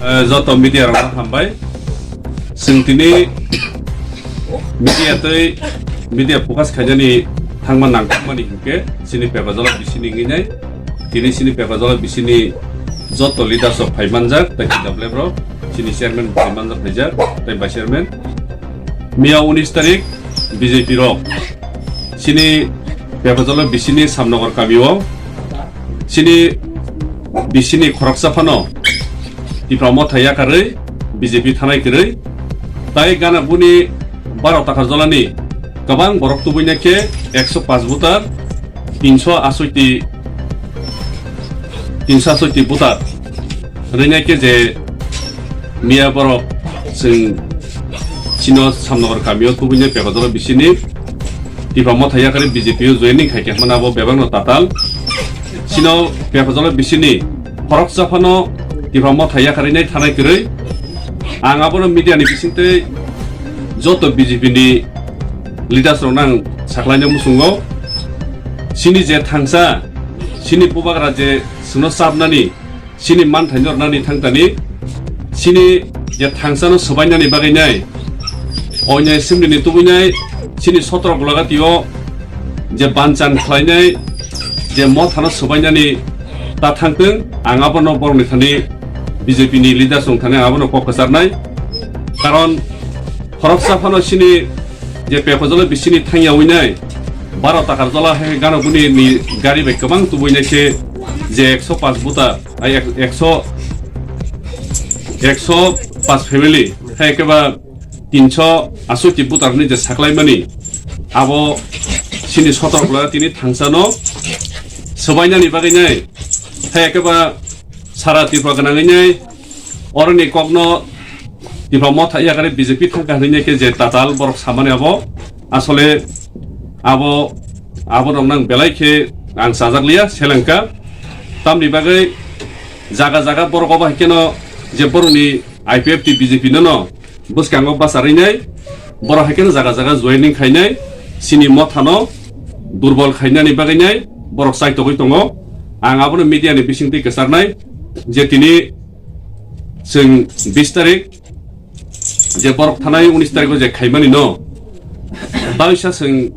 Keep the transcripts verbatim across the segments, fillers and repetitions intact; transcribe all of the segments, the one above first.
Eh, joto media rok hambai. Chwng tini media tei media focus khainani thangma nangkukmani hinkhe chini Pepajala bisini hinwi nai. Tini chini Pepajala bisini joto leaders rok phai manjak, tei T W F rok, chini chairman phai manjak phaijak, tei vice chairman. Miya unis tarik B J P rok chini Pepajala bisini Samnagar kamio chini bisini khoroksa phano Tipra Motha yakarwi B J P thanai kwrwi, tai gana buni baro takar jolani kwbang borok tubui naikhe ekso paanch voter, tinso asoi ti, tinso asoi ti voter rwinai khe je miya borok chwng chino Samnagar kamio tubui nai Pepajala bisini Tipra Motha yakarwi B J P o joining khai khe hwnmano abo bebakno tatal. Chino Pepajala bisini khoroksa phano Tipra Motha yakarwi nai thanai kwrwi. Ang abono media ni bisingtwi joto B J P ni leaders rokno ang saklaina muchungo. Chini je thangsa, chini bubagra je chwngno chapnani, chini manthai nornani thangtani, chini je thangsano swbainani bagwi nai, oinai assembly ni tubui nai, chini sotro gulagatio je banchan khlainai, je mothano swbainani ta thangtwng, ang abono borokni thani B J P ni leaders rok thani ang abono kok kwcharnai. Karon khoroksa phano chini je Pepajala bisini thangya winai, baro takar jala hai gana buni ni gari bai kwbang tubui nai se je ekso paanch buta, ai ek-, ekso, ekso paanch family, hai khe ba tinso asoi ti buta ni je saklaimani, abo chini sotro gula tini thangsano swbainani bagwi nai, hai khe ba sara Tripura gwnangwi nai, oroni kokno Tipra Motha yakarwi B J P thangkha hwnwi khe je tatal borok samani abo asole abo, abo rok nang belai khe ang sajak liya selengka. Tamni bagwi jaga jaga borok obo hai kheno je borokni I P F T B J P no no bwskango bacharwi nai, borok hai kheno jaga jaga joining khainai, chini mothano durbol khainani bagwi nai borok chaitogwi tongo. Ang abono media ni bisingtwi kwcharnai je tini chwng bis tarik je borok thanai unis tariko je khaimani no, baisa chwng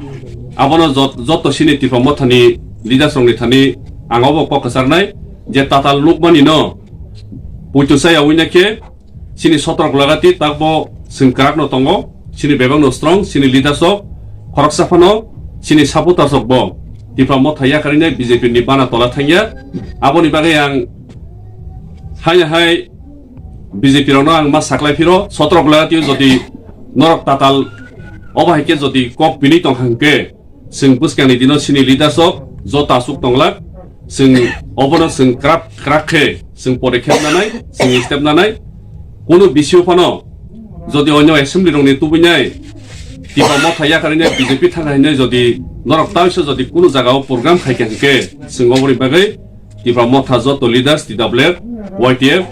abono jot-, joto chini Tipra Mothani leaders rokni thani ang obo kok kwcharnai je tatal nukmani no puitu chaya wina khe chini sotrok lagati takbo chwng kwrakno tongo, chini bebakno strong, chini leaders rok khoroksa phano chini supporters rokbo Tipra Motha yakarina B J P ni bana tola thangya. Aboni bagwi ang hai hai B J P rokno ang ma saklai phiro, sotrok lagati jodi norok tatal obo hai khe jodi kok bini tong hang khe, chwng bwskangni dino chini leaders rok joto aswk tonglak, chwng obono chwng kwrak kwrak khe chwng podekkhep nanai, chwng step nanai. Kunu bisio phano jodi onyo assembly rokni tubui nai Tipra Motha yakarina B J P thangkha hinwi jodi norok taisa jodi kunu jagao program khai kha hwnkhe, chwng oboni bagwi Tipra Motha joto leaders, T W F, Y T F,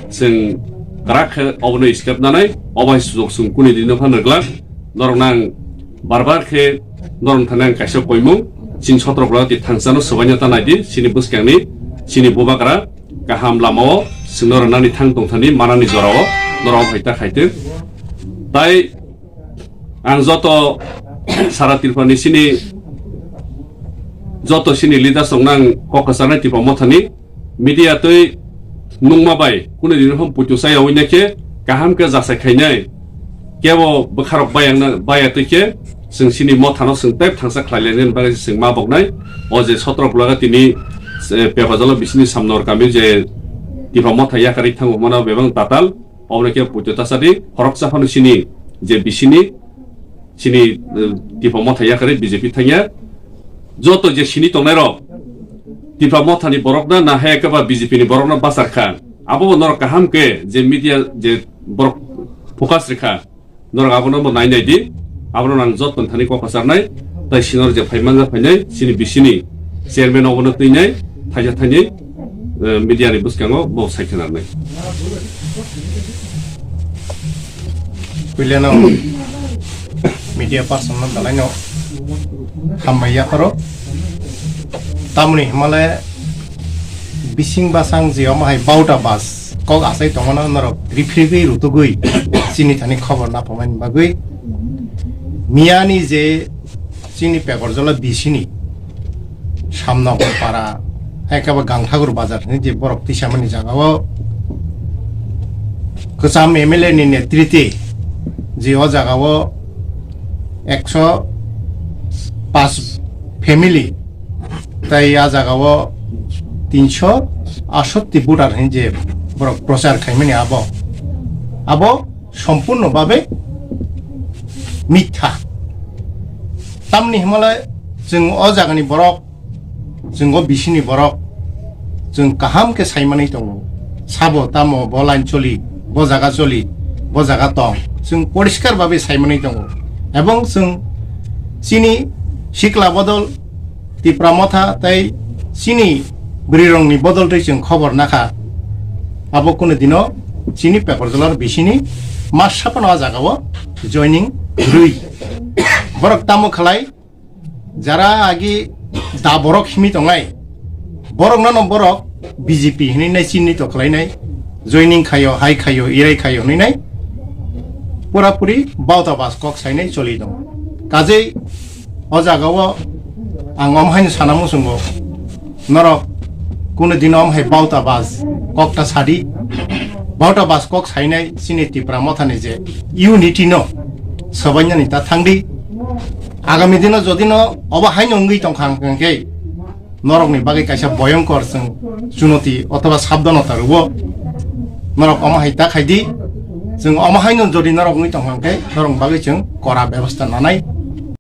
chwng kwrak khe obono step nanai, obo hai sujuk chwng kuni dino phano rwglak. Norok nang bar bar khe norok thani ang kaisa koimung, chini sotrok lagati thangsano swbaina ta naidi, chini bwskangni, chini bubagra kaham lamao chwngno rwnani thang tongthani manani jorao norok hai ta khaitwk. Tai ang joto sara Tripura ni chini joto chini leaders rok nang kok kwcharnai Tipra Mothani media twi nungma bai kunu dino phano puitu chaya wina khe kaham khe jasai khainai kebo bwkharok bayang na baya twi khe chwng chini mothano chwng tei thangsa khlai lainani bagwi chwng ma boknai. O je sotrok lagati ni, eh, Pepajalo bisini Samnor kami je Tipra Motha yakarwi thango mano bebang tatal. Obono khe puito tasadi, khoroksa phano chini je bisini, chini, eh, Tipra Motha yakarwi B J P thangya. Joto je sini tongnai rok, Tipra Mothani borokno na hai khe ba B J P ni borokno bachar kha. Abo bo norok kaham khe je media je borok focus rikha. Norok abono bo nai nai di. Abono nang joto thani kok kwcharnai. Tai sinor je phai manja phainai, chini bisini chairman obono twi nai, thaisa thaini, eh, media ni bwskango bo sai khe narnai. Puilano media person no belai no hambai yapharo. Tamoni himale bising basang je omo hai bauta bas. kok achai tongmano norok riphirgwi rutugwi chini thani khobor naphamani bagwi miyani je chini Pekorjola bisini Samnokol para, hai khe bo Gangthakur bazar hinwi je borok tisamani jagao kwcham M L A ni netrite je o jagao ekso paanch family, tai a jagao tinsho aatshatti voter hinwi je borok prochar khaimani abo, abo sompurno babe mitha. Tamni himale chwng o jagani borok, chwng o bisini borok, chwng kaham khe saimanwi tongo. Sabo tamo bo line choli, bo jaga choli, bo jaga tong. Chwng poriskar babe saimanwi tongo. Ebong chwng chini sikla bodol Tipra Motha tei chini bwrwirokni bodol twi chwng khobor nakha. Abo kunu dino chini Pekorjolar bisini masa phano a jagao joining rwi. Borok tamo khlai, jara agi da borok himwi tongnai, borok nano borok B J P hinwi nai chini to khlainai, joining khaio, hai khaio, irai khaio hinwi nai pura puri bauta bas kok sainai choli tongo. Kajei o jagao ang om haino sana muchungo, norok kunu dino om hai bauta bas kok ta sadi, bauta bas kok sainai chini Tipra Mothani je unity no sobainani ta thangdi. Agami dino jodi no obo haino wngwi tongkha hwnkhe norokni bagwi kaisa boyongkor chwng chunoti othoba sabdhanota rwo. Norok omo hai ta khaidi, chwng omo haino jodi norok wngwi tongkha hwnkhe norokni bagwi chwng kora bebostha nanai.